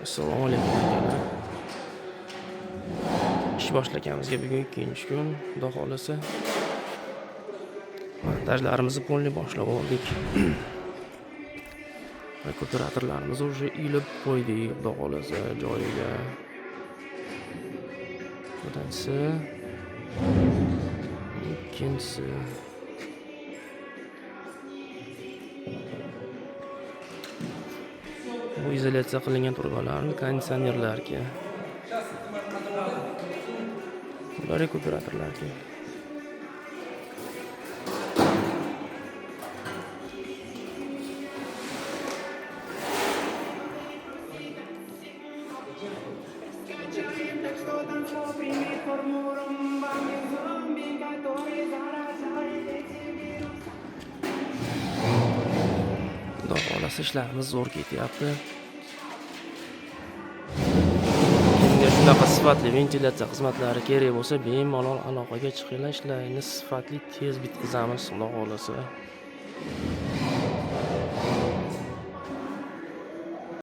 Assalomu alaykum, akalar. Ish boshlaganimizga bugun ikkinchi kun, Xudo xohlasa. Montajlarimizni полный boshlab oldik. Rekuperatorlarimizni уже ilib qo'ydik, Xudo xohlasa, joyiga. Birinchisi, ikkinchisi. Bu izolyatsiya qilingan turbalarni konditsionerlarga. Bular rekuperatorlarga. Так что танцпол прими форму румба. Мне зомби, который заражает эти вирусы. Xudo xohlasa, ishlarimiz zo'r ketyapti. Kimga shunaqa sifatli ventilyatsiya xizmatlari kerak bo'lsa, bemalol aloqaga chiqinglar, ishlarni sifatli tez bitkazamiz, Xudo xohlasa.